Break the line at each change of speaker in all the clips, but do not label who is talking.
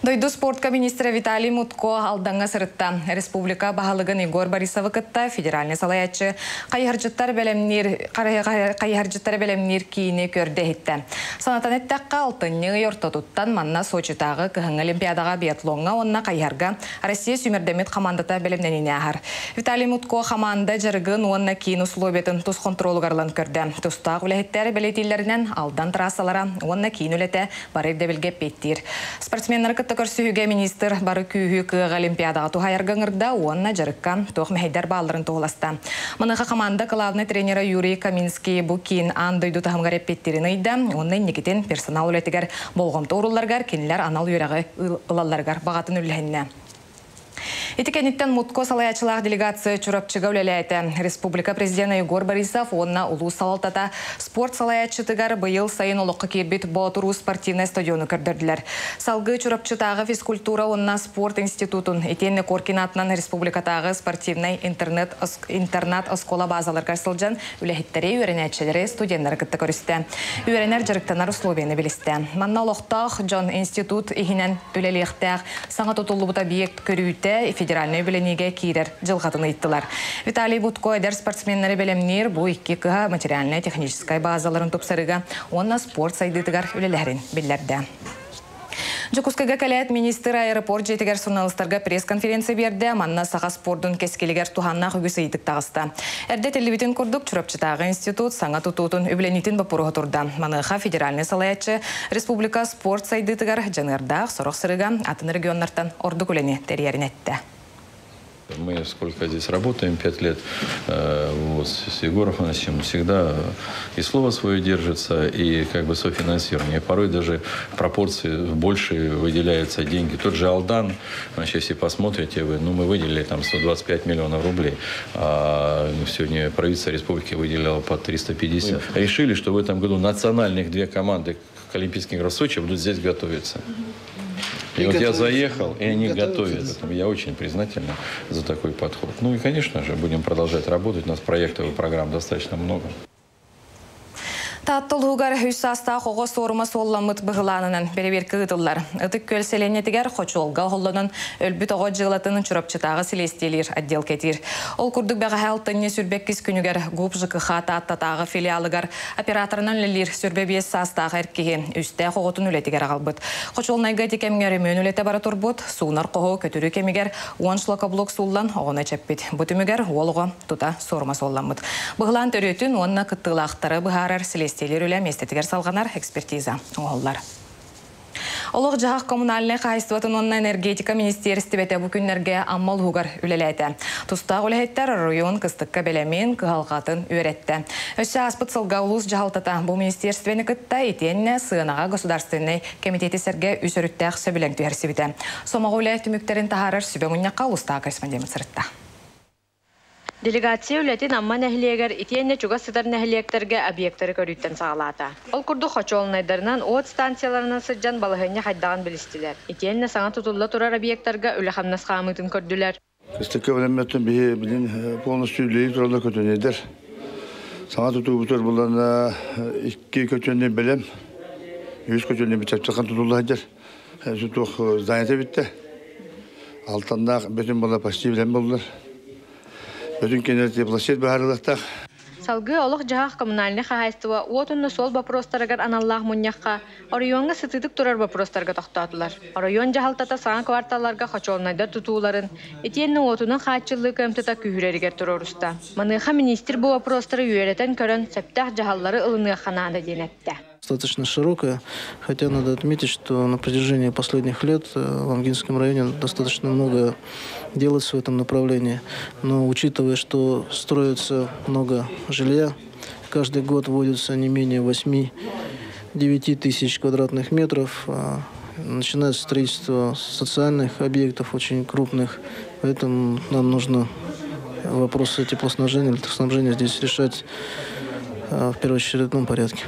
Дойду спортка министрэ Виталий Мутко Алдаҥҥа сырытта. Республика баһылыгын Егор Борисовы кытта федеральнай салайааччы хайыһардьыттар бэлэмниир хайыһардьыттары бэлэмниир киини көрдө-иһиттэ. Санатан эттэххэ, алтынньы ый ортотуттан манна Сочитааҕы кыһыҥҥы Олимпиадаҕа биатлоҥҥа уонна хайыһарга Россия сүүмэрдэммит хамаандата бэлэмнэниини ааһар. Виталий Мутко хамаанда дьарыгын уонна киин условиятын тус хонтуруолугар ылан көрдө. Тустаах үлэһиттэр бэлиэтииллэринэн, Алдан трассалара уонна киин үлэтэ бары ирдэбилгэ эппиэттиир. Спортсменнары кытта көрсүһүүгэ министр бары күүһү кыаҕы Олимпиадаҕа туһайарга ыҥырда уонна дьарыкка туох мэһэйдэр баалларын туоһуласта. Маныаха команда главный тренера Юрий Каминский бу киин аан дойду таһымыгар эппиэттиирин ыйда уонна инникитин персонал үлэтигэр болҕомто уурулларыгар кинилэр анал үөрэҕи ылалларыгар баҕатын үллэһиннэ. Ити кэнниттэн Мутко салайааччылаах делегация Чурапчыга үлэлээтэ. Республика президена Егор Борисов уонна улуус салалтата спорт салайааччытыгар быйыл сайын олоххо киирбит Боотуруу спортивнай стадиону көрдөрдүлэр. Салгыы Чурапчытааҕы физкультура уонна спорт институтун итиэннэ Коркин аатынан республикатааҕы спортивнай интернет интернат оскуола базаларыгар сылдьан үлэһиттэри, үөрэнээччилэри, студеннары кытта көрүстэ. Үөрэнэр дьарыктанар условияны билистэ. Манна олохтоох дьон институт иһинэн үлэлиэхтээх саҥа тутуллубут объект көрүүтэ федеральнай үбүлэниигэ киирэр дьылҕатын ыйыттылар. Виталий Бутко эдэр спортсменнары бэлэмниир бу икки кыһа материальнай-техническай базаларын тупсарыыга уонна спорт сайдыытыгар үлэлэһэрин биллэрдэ. Дьокуускайга кэлээт министр аэропорт дьиэтигэр суруналыыстарга пресс-конференция биэрдэ. Манна саха спордун кэскилигэр туһааннаах үгүс ыйытык таҕыста. Эрдэ этиллибитин курдук, Чурапчытааҕы институт саҥа тутуутун үбүлэниитин боппуруоһа турда. Маныаха федеральнай салайааччы республика спорт сайдыытыгар дьаныардаах сорох сырыыга атын регионнартан ордук үлэни тэрийэрин эттэ.
Мы сколько здесь работаем, 5 лет, вот, с Егором Афанасьевичем всегда и слово свое держится, и как бы софинансирование. Порой даже пропорции больше выделяются деньги. Тот же Алдан, значит, если посмотрите вы, ну, мы выделили там 125 миллионов рублей, а сегодня правительство республики выделило по 350. Решили, что в этом году национальных две команды к Олимпийским играм в Сочи будут здесь готовиться. И вот я заехал, и они готовятся. Я очень признателен за такой подход. Ну и, конечно же, будем продолжать работать. У нас проектов и программ достаточно много.
Таатта улууһугар үс саастаах оҕо суорума суолламмыт быһылаанынан бэрэбиэркэ ыытыллар. Ытык Күөл сэлиэнньэтигэр хочуолга оһоллонон өлбүт оҕо дьыалатын Чурапчытааҕы силиэстийэлиир отдел кэтиир. Ол курдук бэҕэһээ алтынньы 22 күнүгэр ГУП ЖКХ Тааттатааҕы филиалыгар операторынан үлэлиир 25 саастаах эр киһи үстээх оҕотун үлэтигэр аҕалбыт. Хочуолунайга ити кэмҥэ өрөмүөн үлэтэ бара турбут, суунар хоһу көтүрүү кэмигэр 10 шлакоблок сууллан оҕону эчэппит. Бу түмүгэр уол оҕо тута суорума суолламмыт. Быһылаан төрүөтүн уонна кыттыылаахтары быһаарар силиэстийэлиир үлэ миэстэтигэр салҕанар, экспертиза оҥоһуллар. Олох-дьаһах коммунальнай хаһаайыстыбатын уонна энергетика министиэристибэтэ бу күннэргэ Амма улууһугар үлэлээтэ. Тустаах үлэһиттэр оройуон кыстыкка бэлэмин, кыһалҕатын үөрэттэ. Өссө ааспыт сылга улуус дьаһалтата бу министиэристибэни кытта итиэннэ сыанаҕа государственнай комитети сэргэ үс өрүттээх сөбүлэҥ түһэрсибитэ. Сомоҕо үлэ түмүктэрин таһаарар сүбэ мунньахха улуустааҕы корреспондент сырытта.
Делегация үлэтин Амма нэһилиэгэр итиэннэ чугас сытар нэһилиэктэргэ объектары көрүүттэн саҕалаата. Ол курдук хочуолунайдарынан, уот станцияларынан сылдьан балаһыанньа хайдаҕын билистилэр. Итиэннэ саҥа тутулла турар объектарга үлэ-хамнас хаамыытын көрдүлэр.
Кыстыкка бэлэммэттэн биһи билин полностью үлэлии тураллар көтөнөйдөр. Саҥа тутуубутугар булан икки көтөннө бэлэм. Үс көтөннө бичапчахан тутулла сылдьар. Туох здание битте. Алтаннаах бүтүн була почти билэн боллар. Бүтүн кенер теплосеть баһарылахтах.
Салгыы олох-дьаһах коммунальнай хаһаайыстыба уот уонна суол боппуруостарыгар аналлаах мунньахха оройуоҥҥа сытыытык турар боппуруостарга тохтоотулар. Оройуон дьаһалтата саҥа кварталларга хочуолунайдар тутууларын, итиэннэ уотунан хааччыллыы кыамтата күүһүрэригэр туруоруста. Маныаха министр бу боппуруостары үөрэтэн көрөн, сөптөөх дьаһаллары ылыныахха наада диэн эттэ.
Достаточно широкая, хотя надо отметить, что на протяжении последних лет в Амгинском районе достаточно много делается в этом направлении. Но учитывая, что строится много жилья, каждый год вводится не менее 8-9 тысяч квадратных метров, начинается строительство социальных объектов очень крупных, поэтому нам нужно вопросы теплоснабжения, электроснабжения здесь решать в первоочередном порядке.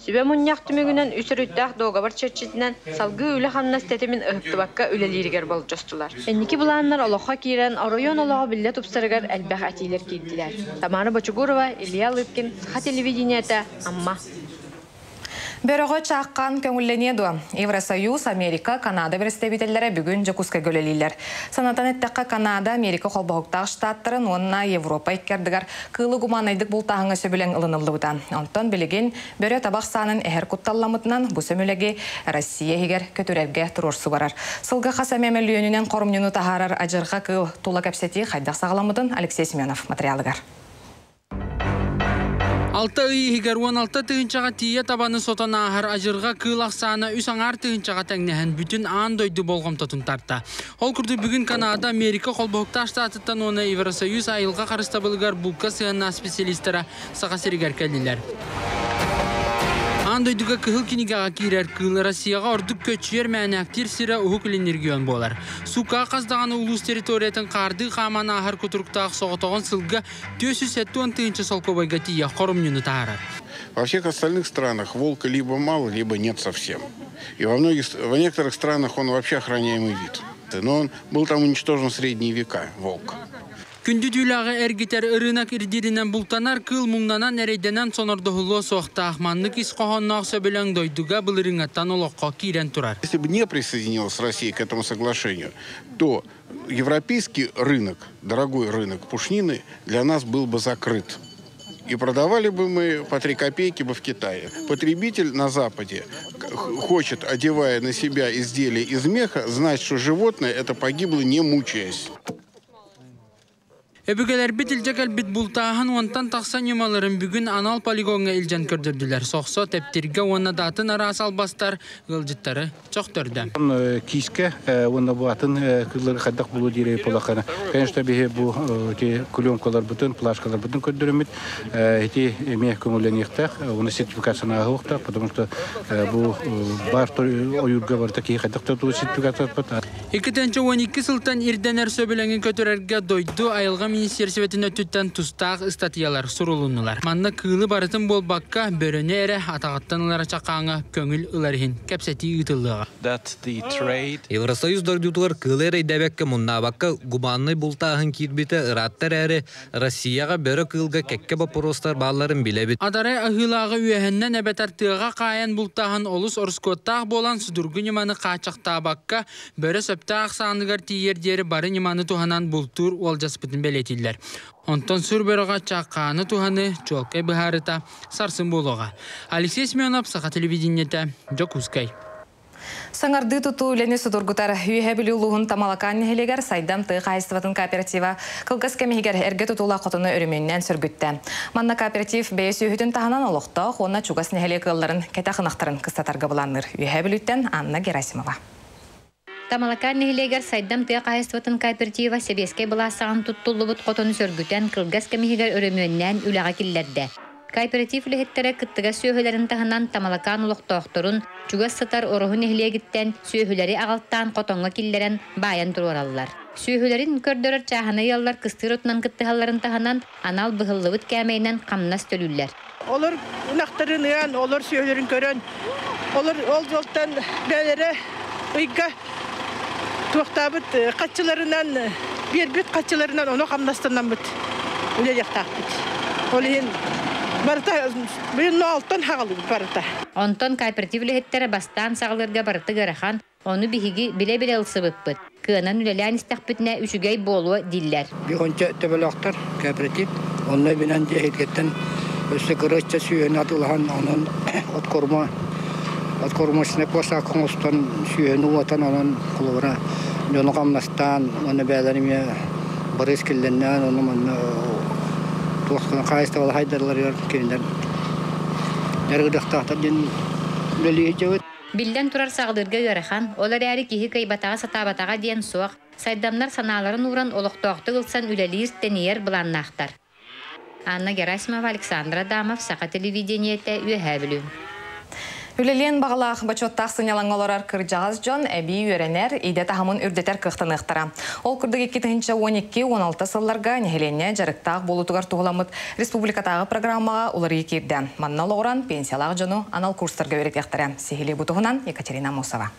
Сүбэ мунньах түмүгүнэн үс өрүттээх дуогабар чэрчитинэн салгыы үлэ-хамнас тэтимин ыһыктыбакка үлэлииригэр болдьостулар. Инники былааннар олоххо киирэн, оройуон олоҕо биллэ тупсарыгар элбэх этиилэр киирдилэр. Тамара Бочугурова, Илья Лыткин, Саха телевидениета, Амма.
Бөрөҕө чааккан көҥүллэниэ дуо? Евросоюз, Америка, Канада представителлэрэ бүгүн Дьокуускайга үлэлииллэр. Санатан эттэххэ, Канада, Америка Холбоһуктаах Штаттарын уонна Европа икки ардыгар кыылы гуманнайдык бултааһыҥҥа сөбүлэҥ ылыныллыбыта. Онтон билигин бөрө таба ахсаанын эһэр кутталламмытынан бу сөбүлэҥи Россия иһигэр көтүрэргэ туруорсуу барар. Сылга хас эмэ мөлүйүөнүнэн хоромньуну таһаарар адьырҕа кыыл тула кэпсэтии хайдах саҕаламмытын Алексей Семенов материалыгар.
6 ый иһигэр 16 тыһыынчаҕа тиийэ табаны сотон ааһар адьырҕа кыыл ахсаана 3,5 тыһыынчаҕа тэҥнэһэн бүтүн аан дойду болҕомтотун тарта. Ол курдук бүгүн Канада, Америка Холбоһуктаах Штатыттан уонна Евросоюз айылҕа харыстабылыгар булка сыһыаннаах специалистара Саха сиригэр кэллилэр. Аан дойдуга кыһыл кинигэҕэ киирэр кыыл Россияҕа ордук көччүйэр мээнээктиир сирэ Уһук Илин регион буолар. Сука хас даҕаны улуус территориятын хаардыы хааман ааһар кутуруктаах соҕотоҕун сылга 470 тыһыынча солкуобайга тиийэ хоромньуну таһаарар.
Во всех остальных странах волка либо мало, либо нет совсем. И во некоторых странах он вообще охраняемый вид. Но он был там уничтожен в средние века, волк.
Күндү түүлээҕи эргитэр ырыынак ирдииринэн бултанар кыыл муҥнанан эрэйдэнэн сонордоһуллуо суохтаах маннык ис хоһоонноох сөбүлэҥ дойдуга былырыыҥҥаттан олоххо киирэн турар.
Если бы не присоединилась Россия к этому соглашению, то европейский рынок, дорогой рынок пушнины для нас был бы закрыт. И продавали бы мы по 3 копейки бы в Китае. Потребитель на Западе хочет, одевая на себя изделие из меха, знать, что животное это погибло не мучаясь.
Өбүгэлэрбит илдьэ кэлбит бултааһын уонтан тахса ньымаларын бүгүн анал полигоҥҥа илдьэн көрдөрдүлэр. Сохсо, тэптиргэ уонна да атын араас албастар ыалдьыттары сөхтөрдө.
Киискэ уонна бу атын кыыллары хайдах булуу диири буоллаҕына. Конечно, биһи бу клеенкаларбытын, плашкаларбытын көрдөрөммүт ити эмиэ көҥүллэниэхтээх, уонна сертификацияны ааһыахтаах, потому что бу бар ойуурга барыта киһи хайдах тутуу сертификация.
2012 сылтан ирдэнэр сөбүлэҥи көтүрэргэ дойду айылҕа министиэристибэтин өттүттэн тустаах ыстатыйалар сурулуннулар. Манна кыылы барытын буолбакка бөрөнү эрэ атаҕыттан ылар чакааҥҥа көҥүл ылар иһин кэпсэтии ыытыллыаҕа.
Евросоюз дойдутугар кыылы эрэйдээбэккэ муҥнаабакка гуманнай бултааһын киирбитэ ыраатта эрээри Россияҕа бөрө кыылга кэккэ боппуруостар баалларын билэбит.
Адарай аһыылааҕы үөһэннэн эбэтэр тыаҕа хаайан бултааһын олус ороскуоттаах буолан судургу ньыманы хааччахтаабакка бөрө сөптөөх ахсааныгар тиийиэр диэри бары ньыманы туһанан бултуур уолдьаспытын бэлиэтииллэр. Онтон сур бөрөҕө чакааны туһаныы чуолкай быһаарыыта сарсын буолуоҕа. Алексей Семенов, Саха телевидениетэ, Дьокуускай.
Саҥардыы тутуу үлэни судургутар. Үөһээ Бүлүү улууһун Тамалакаан нэһилиэгэр Сайдам тыа хаһаайыстыбатын кооператива кылгас кэм иһигэр эргэ тутуулаах хотону өрөмүөннээн сөргүттэ. Манна кооператив бэйэ сүөһүтүн таһынан олохтоох уонна чугас нэһилиэк ыалларын кэтэх ынахтарын кыстатарга былаанныыр. Үөһээ Бүлүүттэн Анна Герасимова.
Тамалакаан нэһилиэгэр Сайдам тыа хаһаайыстыбатын кооператива сэбиэскэй былаас саҕана туттуллубут хотону сөргүтэн кылгас кэм иһигэр өрөмүөннээн үлэҕэ киллэрдэ. Кооператив үлэһиттэрэ кыттыгас сүөһүлэрин таһынан Тамалакаан олохтоохторун чугас сытар Ороһу нэһилиэгиттэн сүөһүлэри аҕалтаан хотоҥҥо киллэрэн баайан туруораллар. Сүөһүлэрин көрдөрөр чааһынай ыаллар кыстыыр отунан кыттыһалларын таһынан анал быһыллыбыт кээмэйинэн хамнас төлүүллэр.
Олор ынахтарын ыан, олор сүөһүлэрин көрөн, олор ол жолтан бэйэлэрэ ыйга туохтаабыт харчыларынан, биэрбит харчыларынан ону хамнастанаммыт үлэлиэхтээхпит. Ол иһин барыта билин ноолтон хагалыбыт барыта.
Онтон кооператив үлэһиттэрэ бастаан саҕалыырга барыта ыарахан, ону биһиги билэ-билэ ылсыбыппыт. Кыанан үлэлээн истэхпитинэ үчүгэй буолуо дииллэр.
Бихонча төбөлөөхтөр кооператив, онно бинан дьиэһиткеттен өссө кырачча сүөһүнү атыылаһан, онон откорма откормочный поста оҥостон сүөһүнү уотан онон холобура дьону хамнастаан уонна бэйэлэрин барыс киллэринэн ону манна туох хаһаайыстыбалар сайдалларыгар кинилэр дьарыгырыахтаахтар диэн үлэлии.
Биллэн турар саҕалыырга ыарахан, ол эрээри киһи кыайбатаҕа сатаабатаҕа диэн суох. Сайдамнар санааларын ууран олохтоохтук ылсан үлэлиир тэнийэр былааннаахтар. Анна Герасимова, Александра Адамов, Саха телевидениетэ, Үөһээ Бүлүү.
Үлэлиэн баҕалаах бочуоттаах сынньалаҥҥа олорор кырдьаҕас дьон эбии үөрэнэр, идэ таһымын үрдэтэр кыахтаныахтара. Ол курдук 2012-16 сылларга нэһилиэнньэ дьарыктаах буолуутугар туһуламмыт республикатааҕы программаҕа уларыйыы киирдэ. Манна олоҕуран пенсиялаах дьону анал курстарга үөрэтиэхтэрэ. Сиһилии бу туһунан Екатерина Мусова.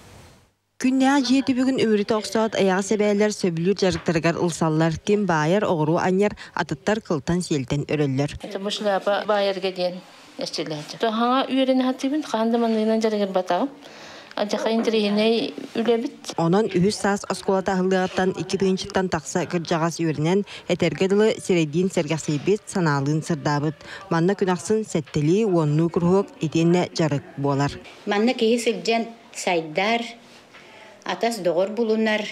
Күннээҕи дьиэ түбүгүн үмүрүтэ охсоот эйэҕэс эбээлэр сөбүлүүр дьарыктарыгар ылсаллар, ким баайар, оҕуруо анньар, атыттар кылтан сиэлтэн өрөллөр.
Это шляпа баайарга диэн. Эчилээччи. Хаҥа үөрэнэ хатыыбын, хаһан да манныгынан дьарыгырбатаҕым. Алдьархай интэриэһинэй үлэбит.
Онон үһүс саас оскуолата аһыллыаҕыттан 2 тыһыынчаттан тахса кырдьаҕас үөрэнэн, этэргэ дылы сирэйдиин сэргэхсийбит, санаалыын сырдаабыт. Манна күн ахсын сэттэлии 10-нуу куруһуок итиэннэ дьарык буолар.
Манна киһи сылдьан сайдар, атас доҕор булунар,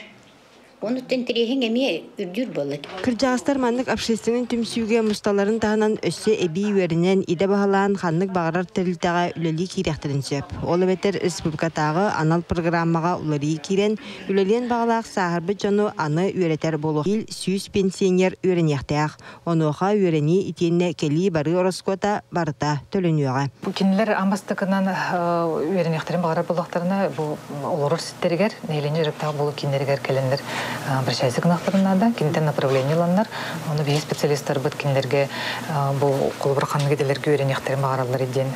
онуттан интэриэһиҥ эмиэ үрдүүр буолла.
Кырдьаҕастар маннык общественнай түмсүүгэ мусталларын таһынан өссө эбии үөрэнэн, идэ баһылаан ханнык баҕарар тэрилтэҕэ үлэлии киириэхтэрин сөп. Ол эбэтэр республикатааҕы анал программаҕа уларыйыы киирэн, үлэлиэн баҕалаах сааһырбыт дьону аны үөрэтэр буолуох. 100 пенсионер үөрэниэхтээх. Онуоха үөрэнии итиэннэ кэлии барыы ороскуота барыта төлөнүөҕэ.
Бу кинилэр амастыкынан үөрэнихтерин баҕарар буоллахтарына, бу олорор ситтеригер, нэһилиэнньэ дьарыктаах буолуу кииннэригэр кэлэннэр обращайся гынахтарына кинитен направление ыланнар, оны биһи специалисттарбыт кинилерге бу холобур ханнык иделерге үөрэнихтерин баҕараллар диэн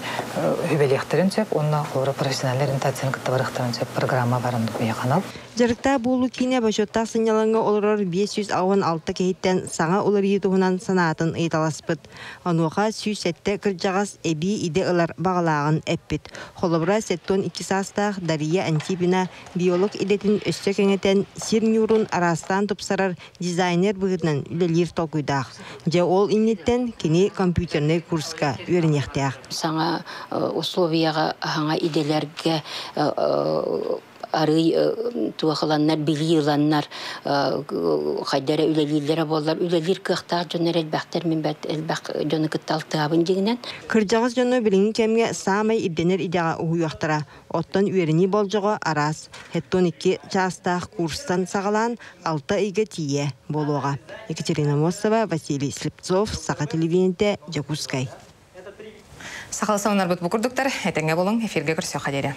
сүбэлиэхтэрин сөп, онно холобур профессиональный ориентацияны кытта барыахтарын сөп, программа барын канал.
Дьарыктаах буолуу киинэ бочуоттаах сынньалаҥҥа олорор 586 киһиттэн саҥа уларыйыы туһунан санаатын ыйыталаспыт. Онуоха 107 кырдьаҕас эбии идэ ылар баҕалааҕын эппит. Холобура, 72 саастаах Дария Антипина биолог идэтин өссө кэҥэтэн, сир ньуурун араастаан тупсарар дизайнер быһыытынан үлэлиир толкуйдаах. Дьэ ол инниттэн кини компьютернай курска үөрэниэхтээх.
Саҥа условияҕа, саҥа идэлэргэ арый туохыланнар, билии ыланнар, хайдара үлэлииллэрэ буоллар, үлэлиир кыахтаах дьоннор элбэхтэр, мин бэрт элбэх дьону кытта алтыһабын дьиҥинэн.
Кырдьаҕас дьону билиҥҥи кэмҥэ саамай ирдэнэр идэҕэ уһуйуохтара. Оттон үөрэнии болдьоҕо араас. 72 чаастаах курстан саҕалаан 6 ыйга тиийэ буолуоҕа. Екатерина Мосова, Василий Слепцов, Саха телевидениетэ, Дьокуускай.
Сахалыы сонуннарбыт бу курдуктар, этэҥҥэ буолуҥ, эфиргэ көрсүөххэ диэри.